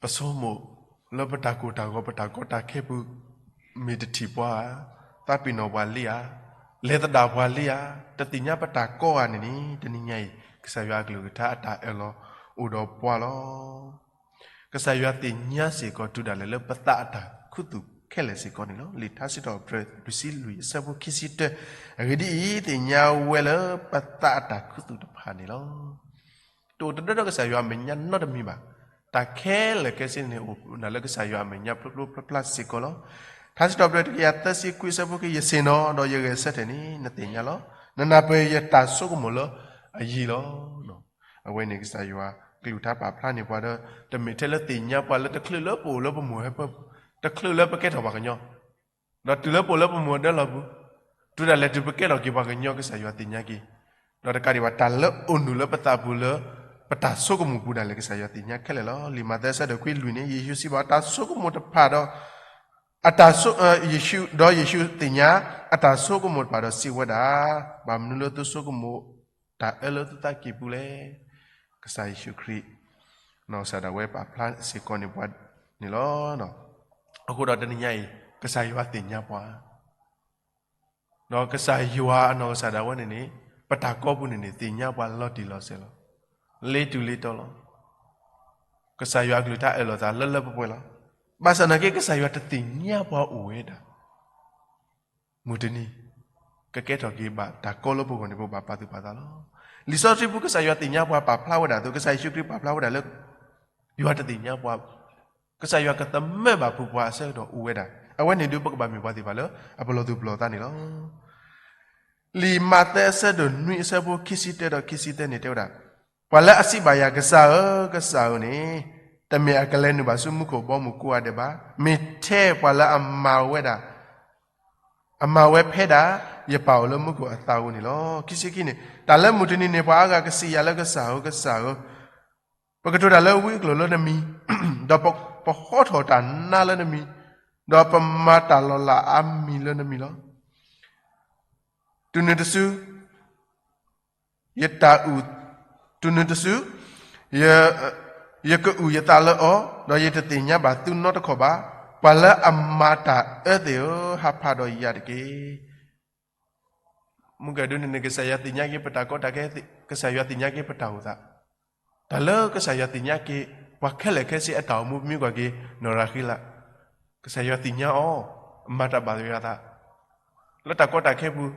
ပဆိကမိၣ်လၢပတၢ်ကိၢ်တၢ်ဂီၤ ပတၢ်ကီတၢ်ခဲပူၤ မ့ၢ်တထံၣ်ပှၤဧါ, သးပ့ၤနီၣ်ပှၤလံဧါ, လဲၤသဒၣ်ပှၤလံဧါ, တသ့ၣ်ညါပတၢ်ကီဧါန့ၣ်န့ၣ်, တနံၤညါအံၤ ကစၢ်ယွၤအကလုၢ်ကထါအတၢ်အၢၣ်လီၤအိၣ်ဒီးပှၤလီၤ. ကစၢ်ယွၤသ့ၣ်ညါစ့ၢ်ကီးတုၤဒၣ်လဲာ်လၢပသးအတၢ်ခူသူၣ်ခဲလၢာ်စ့ၢ်ကီးန့ၣ်လီၤ. လံာ်ထါစံးထီၣ်ပတြၢၤ လွံၢ်ဆံလွံၢ်အဆၢဖိခံဆံတၢ, အဂ့ၢ်ဒ်အံၤ, သ့ၣ်ညါဝဲလၢပသးအတၢ်ခူသူၣ်တဖၣ်န့ၣ်လီၤ. တအိၣ်တဒၢဒီးကစၢ်ယွၤအမဲာ်ညါနီတမံၤဘၣ်. တၢ်ခဲလၢာ်ခဲဆ့န့ၣ် အိၣ်ဒၣ်လၢကစၢ်ယွၤအမဲာ်ညါဖျိဖျိဖျါဖျါစ့ၢ်ကီးလီၤ. ထါစံးထီၣ်ပတြၢၤတကယၤသၢဆံခွံအဆၢဖိခံ, ယဆ့ၣ်နီၤဒီးယဂဲၤဆၢထၢၣ်န့ၣ် နသ့ၣ်ညါလီၤ. နနၢ်ပၢၢ်ယတၢ်ဆိကမိၣ်လၢအယံၤလီၤ. အဝဲန့ၣ်ကစၢ်ယွၤကလုၢ်ကထါပာ်ဖျါန့ၢ်ပှၤဒီး တမ့ၢ်ထဲလၢသ့ၣ်ညါပှၤလၢတချုးလၢပအိၣ်လၢပမိၢ်ဟၢဖၢပူၤ, တချုးလၢပကဲထီၣ်ပှၤကညီ ဒီးတုၤလၢပအိၣ်လၢပမိၢ်အဒၢလီၢ်ပူၤ, တုၤဒၣ်လဲာ်တုၤပကဲထီၣ်က့ၤပှၤကညီ ကစၢ်ယွၤသ့ၣ်ညါက့ၤ, ဒီးတကးဒံးဘၣ် တၢ်လၢအိၣ်နုာ်လၢပသးပူၤလၢ ပတၢ်ဆိကမိၣ်ပူၤဒၣ်လဲာ် ကစၢ်ယွၤသ့ၣ်ညါခဲလၢာ်လီၤ. လံာ်မးသဲအဆၢဒိၣ်ခွံလွံၢ်န့ၣ် ယ့ၣ်ၡူးစံးဘၣ် တၢ်ဆိကမိၣ်တဖၣ်ဒီး အတၢ်ဆိ ယ့ၣ်ၡူး, ဒီးယ့ၣ်ၡူးသ့ၣ်ညါ အတၢ်ဆိကမိၣ်တဖၣ်ဒီးစံးဝဲဒၣ်, ဘၣ်မနုၤလၢသုဆိကမိၣ်တၢ်အၢလၢသုသးကံၢ်ပူၤလဲၣ်. ကစၢ်ယ့ၣ်ၡူးခရံာ် နီၢ်ကစၢ်ဒၣ်ဝဲပာ်ဖျါစ့ၢ်ကီးန့ၢ်ပှၤန့ၣ်လီၤ. အဃိဒီးတနံၤညါအံၤ ကစၢ်ယွၤသ့ၣ်ညါပှၤ ဒီးကစၢ်ယွၤအနီၢ်ကစၢ်ဒၣ်ဝဲန့ၣ်န့ၣ် ပတၢ်ကီပူၤန့ၣ်န့ၣ် သ့ၣ်ညါပှၤလီၤတံၢ်လီၤဆဲးလီၤ. လ့တူၢ်လ့တီလီၤ. ကစၢ်ယွၤအကလုၢ်ကထါအၢၣ်လီၤသးလၢလၢပှဲၤပှဲၤလီၤ. ဘၣ်ဆၣ်သနာ်က့ ကစၢ်ယွၤတသ့ၣ်ညါပှၤအိၣ်ဝဲဒၣ် မုၢ်တနံၤ ကကဲထီၣ်က့ၤဘၣ်တၢ်ကီလၢပဂီၢ်န့ၣ် ပဘၣ်ပာ်သူၣ်ပာ်သးလီၤ. လံာ်စီဆှံပူၤ ကစၢ်ယွၤသ့ၣ်ညါပှၤပာ်ဖျါဝဲဒၣ်အသိး ကစၢ်ယ့ၣ်ၡူးခရံာ်ပာ်ဖျါဝဲဒၣ်လၢ ယွၤတသ့ၣ်ညါပှၤ, ကစၢ်ယွၤကသမၢဘၣ်ဖုးပှၤအဆၢကတီၢ်အိၣ်ဝဲဒၣ်. အဝဲန့ၣ်ဒုး ပကဘၣ်မ့ၢ်ပှၤသ့ၣ်တဖၣ်လၢအပလီၢ်သူၣ်ပလီၢ်သးန့ၣ်လီၤ. လံာ်မးသဲအဆၢဒိၣ်နွံအဆၢဖိခံဆံတၢဒီးခံဆံသၢန့ၣ်တဲဝဲဒၣ်, ပှၤလၢအစံးဘၣ်ယၤ ကစၢ်ဧၢ, ကစၢ်ဧၢန့ၣ်, တမ့ၢ်အကလဲၤနုာ်ဘၣ်ဆူမူခိၣ်ဘီမုၢ်ကိးဂၤဒဲးဘၣ်. မ့ၢ်ထဲပှၤလၢအမၤဝဲဒၣ် အမၤဝဲဖဲဒၣ် ယပၢ်အိၣ်လၢမူခိၣ်အသးဧိၤန့ၣ်လီၤ. ခံဆံခံန့ၣ်, တၢ်လၢမုၢ်တနံၤန့ၣ် ပှၤအါဂၤကစံးယၤလၢ ကစၢ်ဧၢ, ကစၢ်ဧၢ, ပကတိၤတၢ်လၢဝံအကျိာ်လၢနမံၤ, ဒီးပဟီထီၣ်တၢ်နါလၢနမံၤ, ဒီးပမၤတၢ်လီၤလးအါမံၤလၢနမံၤလီၤ. တုၤနုၤတစု ယတၢ်အုၣ်, တုၤနုၤတစု ယကအုၣ်ယသးလၢအီၤ, ဒီးယတသ့ၣ်ညါဘၣ်သုနီတခီၣ်ဘၣ်. ပှၤလၢအမၤတၢ်အၢသ့ၣ်ဧၢ, ဟးဖးဒီးယၤတက့ၢ်. မုၢ်ကဒုန့ၣ်န့ၣ် ကစၢ်ယွၤသ့ၣ်ညါက့ၤပတၢ်ကီတၢ်ခဲ, ကစၢ်ယွၤသ့ၣ်ညါက့ၤပတၢ်အိၣ်သး, တၢ်လၢကစၢ်ယွၤသ့ၣ်ညါက့ၤ ပှၤခဲလၢာ်ခဲဆ့အတၢ်အိၣ်မူ ပမ့ၢ်ကွၢ်က့ၤ နီၢ်ရၤဃံလး, ကစၢ်ယွၤသ့ၣ်ညါအီၤ, မၤတၢ်ဘၣ်ယွၤသး, လၢတၢ်ကီတၢ်ခဲပူၤ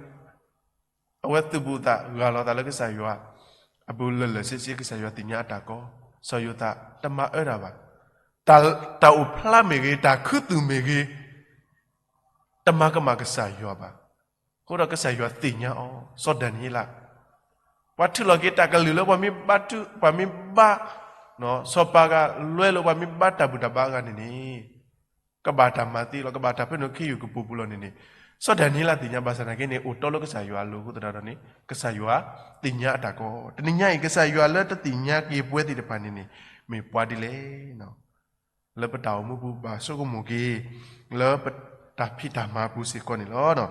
အဝဲသုးဘူးသး ဂၢ်လီၤသးလၢကစၢ်ယွၤအပူၤလၢာ်လၢာ်ဆ့ဆ့ ကစၢ်ယွၤသ့ၣ်ညါအတၢ်ကီ, စီၤယိၤသးတမၤအၢတၢ်ဘၣ်. တၢ်အိၣ်ဖျါမ့ၢ်ဂ့ၤ, တၢ်ခူသူၣ်မ့ၢ်ဂ့ၤ, တမၤကမၣ်ကစၢ်ယွၤဘၣ်. အဃိဒီးကစၢ်ယွၤသ့ၣ်ညါအီၤ, စီၤဒၤနံးယ့လး, ပှၤထုးလီၤက့ၤတၢ်ကလုၢ်လၢပှၤမ့ၢ်ဘါထု, ပှၤမ့ၢ်ဘါ စီၤပၤဂၤလွဲလိာ် ပှၤမ့ၢ်ဘါတၢ်ဘူၣ်တၢ်ဘါအဂၤန့ၣ်န့ၣ် ကဘၣ်တၢ်မၤသံလီၤ, ကဘၣ်တၢ်ဖၢနုာ်ခ့ယုၢ်ကပူၤပူၤလီၤန့ၣ်န့ၣ်, စီၤဒၤနံးယ့လးသ့ၣ်ညါဘၣ်ဆၣ်သနာ်က့န့ၣ် အိၣ်တီလၢကစၢ်ယွၤအလိၤအဃိသတးဒီးန့ၣ် ကစၢ်ယွၤသ့ၣ်ညါအတၢ်ကီ. တနံၤညါအံၤ ကစၢ်ယွၤလၢတသ့ၣ်ညါက့ၤပဝဲသ့ၣ်တဖၣ်န့ၣ်န့ၣ် မ့ၢ်ပှၤဒ်လဲၣ်. လၢပတၢ်အိၣ်မူပူၤ ဘၣ်ဆိကမိၣ်က့ၤ လၢပတၢ်ဖံးတၢ်မၤပူၤစ့ၢ်ကီးန့ၣ်လီၤ.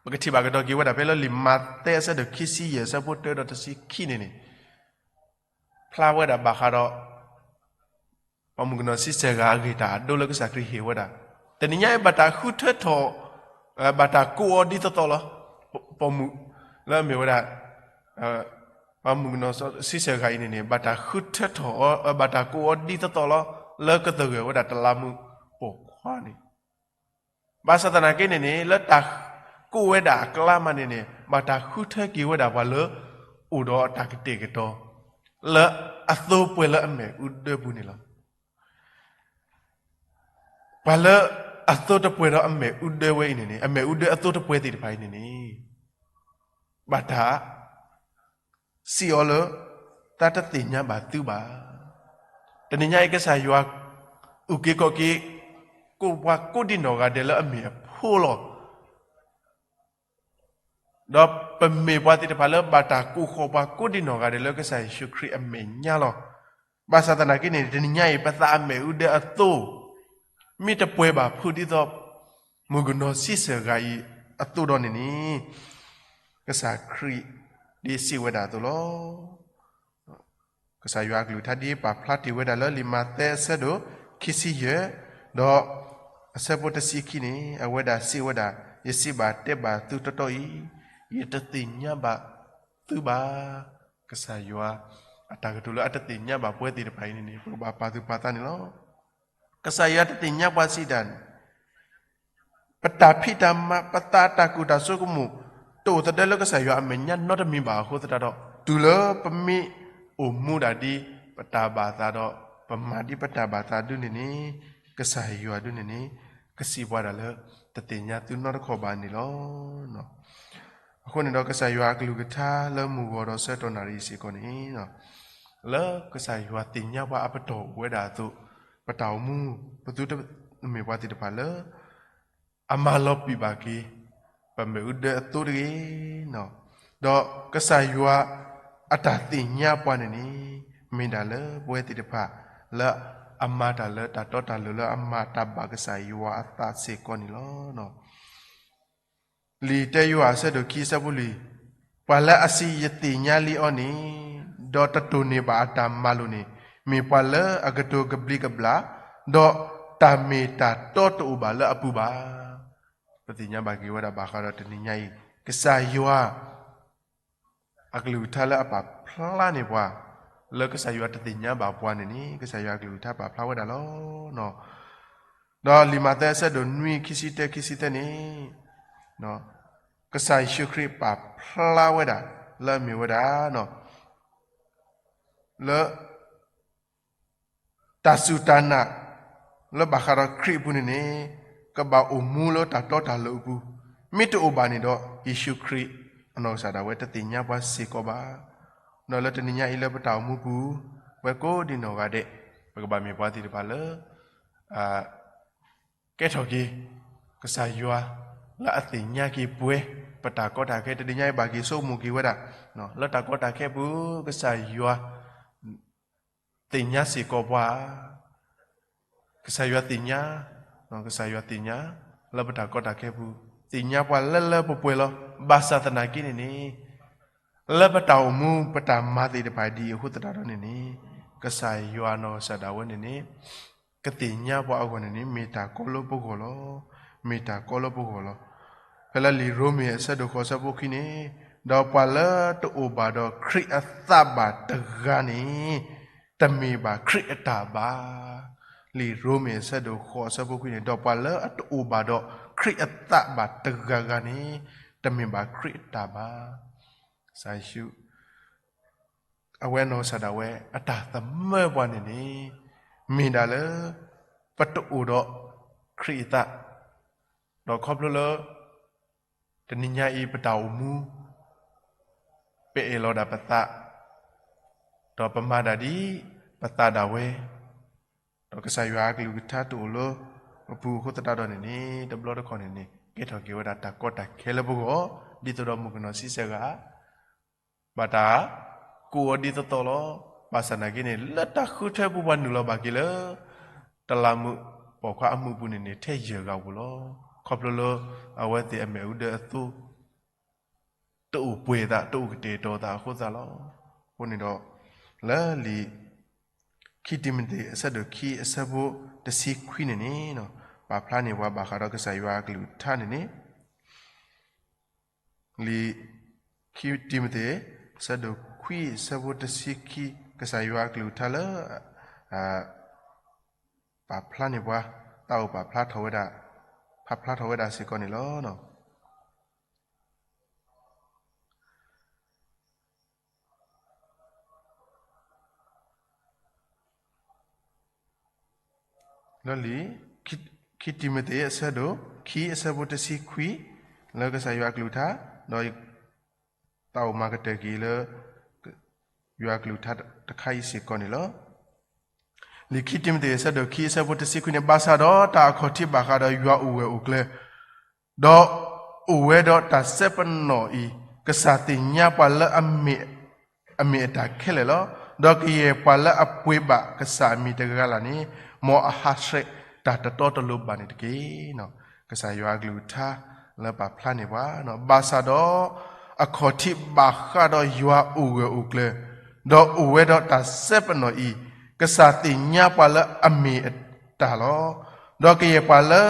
ပကထံၣ်ဘၣ်ကဒီးက့ၤဝဲဒၣ်ဖဲလၢလံာ်မးသဲအဆၢဒိၣ်ခံဆံယဲၢ်အဆၢဖိတၢဒီးတဆံခံန့ၣ်န့ၣ် ပာ်ဖျါဝဲဒၣ်ဘၣ်ဃးဒီး ပှၤမုၣ်ကနီၤဆံဆဲၣ်ဂၤအဂ့ၢ်တၢ်အဒိလၢကစၢ်ခရံာ်ဟ့ၣ်ဝဲဒၣ်, တနံၤညါအံၤဘၣ်တၢ်ဃုထၢထီၣ်, ဘၣ်တၢ်ကိးအီၤဒ်သိးသိးလီၤ. ပိာ်မုၣ်လၢအမ့ၢ်ဝဲဒၣ် ပှၤမုၣ်ကနီၤဆံဆဲၣ်ဂၤအံၤန့ၣ်န့ၣ် ဘၣ်တၢ်ဃုထၢထီၣ်အီၤ, ဘၣ်တၢ်ကိးအီၤဒ်သိးသိးလီၤ လၢကသဂၢၢ်ဝဲဒၣ်တလးမူးပိာ်ခွါန့ၣ် ဘၣ်ဆၣ်သနာ်က့န့ၣ်န့ၣ် လၢတၢ်ကိးဝဲဒၣ်အကျါမးန့ၣ်န့ၣ် ဘၣ်တၢ်ဃုထၢက့ၤဝဲဒၣ်ပှၤလၢ အိၣ်ဒီးအတၢ်ကတဲာ်ကတီၤ လၢအသိပှဲၤလၢအမဲာ်အူဒၢပူၤန့ၣ်လီၤ. ပှၤလၢအသိတပှဲၤဒီးအမဲာ်အူဒၢဝဲအံၤန့ၣ်န့ၣ် အမဲာ်အူဒၢအသိတပှဲၤသ့ၣ်တဖၣ်အံၤန့ၣ်န့ၣ် ဘၣ်တၢ် စံးအီၤလၢ တၢ်တသ့ၣ်ညါဘၣ်သုဘၣ်. တနံၤညါအံၤကစၢ်ယွၤ အုၣ်က့ၤခီၣ်က့ၤ ကိးပှၤကိးဒံနီၢ်ဂၤဒဲးလၢအမ့ၢ်အဖိလီၤ. ဒီးပမ့ၢ်ပှၤသ့ၣ်တဖၣ်လၢဘၣ်တၢ်ကိးဃီၤပှၤကိးဒံနီၢ်ဂၤဒဲးလၢကစၢ်ယ့ၣ်ၡူးခရံာ်အမဲာ်ညါလီၤ. ဘၣ်ဆၣ်သနာ်က့န့ၣ် တနံၤညါအံၤ ပသးအမဲာ်အူဒၢအသိ မ့ၢ်တပှဲၤဘၣ်ဖုးဒ်သိး မုၣ်ကနီၤဆံဆဲၣ်ဂၤအံၤအသိးဒီးန့ၣ်န့ၣ် ကစၢ်ခရံာ်ဒ်စံးဝဲဒၣ်အသိးလီၤ. ကစၢ်ယွၤအကလုၢ်ကထါဒ်ပာ်ဖျါတ့ၢ်ဝဲဒၣ်လၢလံာ်မးသဲအဆၢဒိၣ်ခံဆံယဲၢ် ဒီးအဆၢဖိတဆံခံန့ၣ် အဝဲဒၣ်စံးဝဲဒၣ်, ယစံးဘၣ်တဲဘၣ်သုတီတီအံၤ, ယတသ့ၣ်ညါဘၣ်သုဘၣ်. ကစၢ်ယွၤ အတၢ်ကတိၤလၢအတသ့ၣ်ညါဘၣ်ပဝဲသ့ၣ်တဖၣ်အံၤန့ၣ်န့ၣ် ပကဘၣ်ပာ်သူၣ်ပာ်သးန့ၣ်လီၤ. ကစၢ်ယွၤတသ့ၣ်ညါပှၤစံးဒၣ်န့ၣ် ပတၢ်ဖံးတၢ်မၤ ပသးတၢ်ကူၣ်တၢ်ဆိကမိၣ် တအိၣ်သဒၢလၢကစၢ်ယွၤအမဲာ်ညါနီတမံၤဘၣ်အဃိသတးဒီး တုၤလၢပမ့ၢ်အိၣ်မူဒၣ်ဒ်ပတၢ်ဘၣ်သးဒီး ပမၤဒ်ပတၢ်ဘၣ်သးဒုန့ၣ်န့ၣ် ကစၢ်ယွၤဒုန့ၣ်န့ၣ် ကစံးပှၤဒၣ်လၢ တသ့ၣ်ညါသုနီတခီၣ်ဘၣ်န့ၣ်လီၤ. အဃိန့ၣ်ဒီးကစၢ်ယွၤအကလုၢ်ကထါလၢမုၢ်ဂီၤဒီးဆၢကတီၢ်နၣ်ရံၣ်စ့ၢ်ကီးန့ၣ် လၢကစၢ်ယွၤသ့ၣ်ညါပှၤအပတီၢ်အိၣ်ဝဲဒၣ်အသိး ပတၢ်အိၣ်မူ ပသုတမ့ၢ်ပှၤသ့ၣ်တဖၣ်လၢ အမၤလီၤပံာ်ဘၣ်က့ၤ ပမဲာ်အူဒၢအသိတဂ့ၤ. ဒီးကစၢ်ယွၤအတၢ်သ့ၣ်ညါပှၤန့ၣ်န့ၣ် မ့ၢ်ဒၣ်လၢပဝဲသ့ၣ်တဖၣ် လၢအမၤတၢ်လၢတၢ်တီတၢ်လိၤလၢအမၤတၢ်ဘၣ်ကစၢ်ယွၤအသးစ့ၢ်ကီးန့ၣ်လီၤ. လံာ်တၢယိၤဟၣ်အဆၢဒိၣ်ခံအဆၢဖိလွံၢ်, ပှၤလၢအစံးယသ့ၣ်ညါလံအီၤန့ၣ် ဒီးတတိၢ်န့ၢ်ဘၣ်အတၢ်မၤလိာ်န့ၣ် မ့ၢ်ပှၤလၢအကတိၤကဘျံးကဘျၣ်, ဒီးတၢ်မ့ၢ်တၢ်တီတအိၣ်ဘၣ်လၢအပူၤဘၣ်. ပသ့ၣ်ညါဘၣ်က့ၤဝဲဒၣ်ဘၣ်ဃးဒီးတနံၤညါအံၤ ကစၢ်ယွၤ အကလုၢ်ကထါလၢအပာ်ဖျါန့ၢ်ပှၤ လၢကစၢ်ယွၤတသ့ၣ်ညါဘၣ်ပှၤန့ၣ်န့ၣ် ကစၢ်ယွၤအကလုၢ်ကထါပာ်ဖျါဝဲဒၣ်လီၤ. ဒီးလံာ်မးသဲအဆၢဒိၣ်နွံ ခံဆံတၢ ခံဆံသၢန့ၣ် ကစၢ်ယ့ၣ်ၡူးခရံာ်ပာ်ဖျါဝဲဒၣ် လၢအမ့ၢ်ဝဲဒၣ် လၢ တၢ်စူၢ်တၢ်နာ် လၢဘၣ်ဃးဒီးခရံာ်အပူၤန့ၣ်န့ၣ် ကဘၣ်အိၣ်မူလၢတၢ်တီတၢ်လိၤအပူၤ, မ့ၢ်တအိၣ်ဘၣ်န့ၣ်ဒီး ယ့ၣ်ၡူးခရံာ်အနီၢ်ကစၢ်ဒၣ်ဝဲတသ့ၣ်ညါပှၤစ့ၢ်ကီးဘၣ်. ဒီးလၢတနံၤညါအံၤလၢပတၢ်အိၣ်မူပူၤ ပဝဲကိးဒံနီၢ်ဂၤဒဲး ပကဘၣ်မ့ၢ်ပှၤသ့ၣ်တဖၣ်လၢ ကဲထီၣ်က့ၤ ကစၢ်ယွၤ လၢအသ့ၣ်ညါက့ၤပှၤ ပတၢ်ကီတၢ်ခဲ တနံၤညါအံၤဘၣ်က့ၤဆိကမိၣ်က့ၤဝဲဒၣ် လၢတၢ်ကီတၢ်ခဲပူၤ ကစၢ်ယွၤ သ့ၣ်ညါစ့ၢ်ကီးပှၤ ကစၢ်ယွၤသ့ၣ်ညါ ကစၢ်ယွၤသ့ၣ်ညါ လၢပတၢ်ကီတၢ်ခဲပူၤ သ့ၣ်ညါပှၤလၢလၢပှဲၤပှဲၤလီၤ. ဘၣ်ဆၣ်သနာ်က့န့ၣ်န့ၣ် လၢပတၢ်အိၣ်မူ ပတၢ်မၤသ့ၣ်တဖၣ်ဒ်အံၤအဃိသတးဒီးန့ၣ်န့ၣ် ကစၢ်ယွၤနီၢ်ကစၢ်ဒၣ်ဝဲန့ၣ်န့ၣ် ကသ့ၣ်ညါပှၤအဂီၢ်န့ၣ်န့ၣ် မ့ၢ်တၢ်ကီလၢပဂီၢ်လီၤ. မ့ၢ်တၢ်ကီလၢပဂီၢ်လီၤ. ဖဲလၢလံာ်ရိမ့ၤအဆၢဒိၣ်ဃိးအဆၢဖိခံန့ၣ် ဒီးပှၤလၢတအိၣ်ဘၣ်ဒီးခရံာ်အသးဘၣ်တဂၤန့ၣ် တမ့ၢ်ဘၣ်ခရံာ်အတၢ်ဘၣ်. လံာ်ရိမ့ၤအဆၢဒိၣ်ဃိးအဆၢဖိခွံန့ၣ် ဒီးပှၤလၢအတအိၣ်ဘၣ်ဒီးခရံာ်အသးဘၣ်တဂၤဂၤန့ၣ် တမ့ၢ်ဘၣ်ခရံာ်အတၢ်ဘၣ်. ကစၢ်ယ့ၣ်ၡူး အဝဲနီၢ်ကစၢ်ဒၣ်ဝဲ အတၢ်သမၢပှၤန့ၣ်န့ၣ် မ့ၢ်ဒၣ်လၢ ပတအိၣ်ဒီးခရံာ်အသး ဒီးခီဖျိလၢ တနံၤညါအံၤပတၢ်အိၣ်မူ ပအဲၣ်လီၤဒၣ်ပသး ဒီးပမၤဒၣ်ဒ်ပသးဒၣ်ဝဲ ဒီးကစၢ်ယွၤအကလုၢ်ကထါတအိၣ်လၢပပူၤအဃိသတးဒီးန့ၣ်န့ၣ် တဘျီတခီၣ်န့ၣ်န့ၣ် ကဲထီၣ်က့ၤဝဲဒၣ်တၢ်ကီတၢ်ခဲလၢပဂီၢ် ဒ်သိးဒီးမုၣ်ကနီၤဆံဆဲၣ်ဂၤ ဘၣ်တၢ်ကိးအီၤဒ်သိးသိးလီၤ. ဘၣ်ဆၣ်သနာ်က့န့ၣ် လၢတၢ်ဃုထၢပူၤပှၤနုာ်လီၤဘၣ်က့ၤလၢ တလးမူးပိာ်ခွါအမုၢ်ပူၤန့ၣ်န့ၣ် ထဲယဲၢ်ဂၤဧိၤလီၤ. ခီဖျိလၢအဝဲသ့ၣ်အမဲာ်အူဒၢအသိ တအိၣ်ပှဲၤသး တအိၣ်ကတဲာ်ကတီၤသးအဃိသတးလီၤ. အဃိန့ၣ်ဒီး လၢလံာ်ခံတံၤမသ့း အဆၢဒိၣ်ခံ အဆၢဖိတဆံခွံန့ၣ်န့ၣ်, ပာ်ဖျါန့ၢ်ပှၤဘၣ်ဃးဒီးကစၢ်ယွၤအကလုၢ်ကထါန့ၣ်န့ၣ်, လံာ်ခံတံၤမသ့း အဆၢဒိၣ်ခွံ အဆၢဖိတဆံခံ, ကစၢ်ယွၤအကလုၢ်ကထါလၢ ပာ်ဖျါန့ၢ်ပှၤ, သးအိၣ်ပာ်ဖျါထီၣ်ဝဲဒၣ်, ပာ်ဖျါထီၣ်ဝဲဒၣ်စ့ၢ်ကီးန့ၣ်လီၤ. လၢလံာ်ခံတံၤမသ့း အဆၢဒိၣ်ခံ အဆၢဖိတဆံခွံ, လၢကစၢ်ယွၤအကလုၢ်ကထါ, ဒီးသးအိၣ်မၤကတၢၢ်က့ၤလၢ ယွၤအကလုၢ်ကထါတခါအံၤစ့ၢ်ကီးန့ၣ်လီၤ. လံာ်ခံတံၤမသ့း အဆၢဒိၣ်ခံ အဆၢဖိတဆံခွံန့ၣ်, ဘၣ်ဆၣ်ဒီးတၢ်အခီၣ်ထံးဘၣ်ဃးဒီးယွၤအိၣ်ဂၢၢ်အိၣ်ကျၢၤ ဒီးအိၣ်ဝဲဒီးတၢ်စဲပနီၣ်အံၤ, ကစၢ်သ့ၣ်ညါပှၤလၢ အမ့ၢ်အတၢ်ခဲလၢာ်လီၤ. ဒီးကယဲၢ်ပှၤလၢအပှ့ၤဘၣ်ကစၢ်အမံၤတဂၤလၢ်လၢ်န့ၣ်, မ်အဟးဆှဲးတၢ်တတီတလိၤဘၣ်န့ၣ်တက့ၢ်. ကစၢ်ယွၤအကလုၢ်ကထါလၢပာ်ဖျါန့ၢ်ပှၤ, ဘၣ်ဆၣ်ဒီး အခီၣ်ထံးဘၣ်ဃးဒီးယွၤအိၣ်ဂၢၢ်အိၣ်ကျၢၤ, ဒီးအိၣ်ဝဲဒီးတၢ်စဲပနီၣ်အံၤ, ကစၢ်သ့ၣ်ညါပှၤလၢအမ့ၢ်အတၢ်လီၤ. ဒီးကယဲၢ်ပှၤလၢ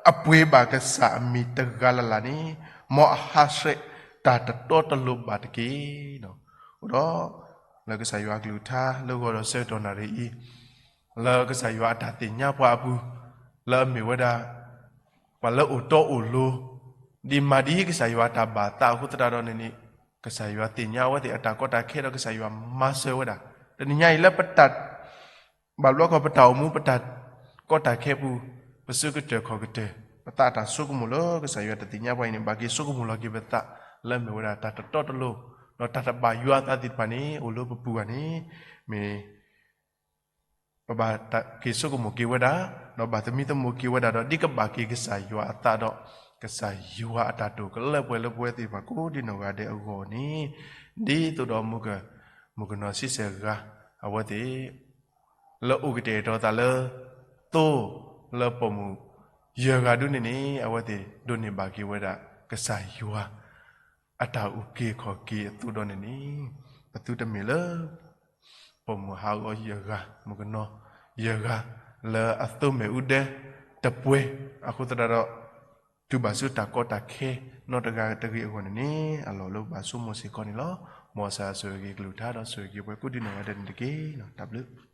အပှ့ၤဘၣ်ကစၢ်အမံၤတဂၤလၢ်လၢ်န့ၣ်, မ်အဟးဆှဲးတၢ်တတီတလိၤဘၣ်တက့ၢ်. အဃိဒီး လၢကစၢ်ယွၤအကလုၢ်ကထါလၢဂီၤဒီးဆၢကတီၢ်နၣ်ရံၣ်အံၤ, လၢကစၢ်ယွၤအတၢ်သ့ၣ်ညါပှၤအပူၤ, လၢအမ့ၢ်ဝဲဒၣ် ပှၤလၢအိၣ်တီအိၣ်လိၤ, ဒ်မၤဒ်ကစၢ်ယွၤအတၢ်ဘၣ်သးအဃိသတးဒီးန့ၣ်န့ၣ်, ကစၢ်ယွၤသ့ၣ်ညါအဝဲသ့ၣ်အတၢ်ကီတၢ်ခဲဒီးကစၢ်ယွၤမၤစၢၤဝဲဒၣ်. တနံၤညါအံၤလၢပတၢ် ဘၣ်ဘျီခီ ပတၢ်အိၣ်မူ ပတၢ်ကီတၢ်ခဲပူၤ, ပစုကတၢၢ်ခီၣ်ကတၢၢ် ပသးအတၢ်ဆိကမိၣ်လၢကစၢ်ယွၤတသ့ၣ်ညါပှၤအံၤန့ၣ်, ဘၣ်က့ၤဆိကမိၣ်လီၤက့ၤပသး လၢအမ့ၢ်ဝဲဒၣ်တၢ်တတီတလိၤ, ဒီးတၢ်တဘၣ်ယွၤအသးသ့ၣ်တဖၣ်န့ၣ် အိၣ်လၢပပူၤဘၣ်န့ၣ်, မ့ၢ် ပဘၣ်က့ၤဆိကမိၣ်က့ၤဝဲဒၣ်, ဒီးဘၣ်သမံသမိးက့ၤဝဲဒၣ်ဒီး ဒ်ကဘၣ်က့ၤကစၢ်ယွၤအသးဒီး ကစၢ်ယွၤအတၢ်တိာ်ကလၢပှဲၤလၢပဝဲသ့ၣ်တဖၣ်ကိးဒ်နီၢ်ဂၤဒဲးအဂီၢ်န့ၣ်, ဒ်သိးဒီး မုၣ်ကနီၤဆံဆဲၣ်ဂၤ အဝဲသ့ၣ် လၢအိၣ်ကတဲာ်ကတီၤသးလၢ သိလၢပိာ်မုၣ်ယဲၢ်ဂၤဒုန့ၣ်န့ၣ်, အဝဲသ့ၣ်ဒိးန့ၢ်ဘၣ်က့ၤဝဲဒၣ် ကစၢ်ယွၤ အတၢ်အုၣ်က့ၤခီၣ်က့ၤအသိးဒီးန့ၣ်န့ၣ်, ပသုတမ့ၢ်လၢ ပိာ်မုၣ်ဟးဂီၤယဲၢ်ဂၤ, မုၣ်ကနီၤယဲၢ်ဂၤ လၢအသိမဲာ်အူဒၢတပှဲၤအဃိသတးဒီး, တုၤဘၣ်ဆူတၢ်ကီတၢ်ခဲနီတဂၤတဂ့ၤအဂီၢ်န့ၣ်န့ၣ်, အလီၢ်လၢပဘၣ်ဆိကမိၣ်စ့ၢ်ကီးန့ၣ်လီၤ. မ်ကစၢ်ယွၤဆိၣ်ဂ့ၤက့ၤကလုၢ်ကထါဒီးဆိၣ်ဂ့ၤက့ၤပှၤကိးဒ်နီၢ်ဂၤဒဲးန့ၣ်တက့ၢ်. တၢ်ဘျုး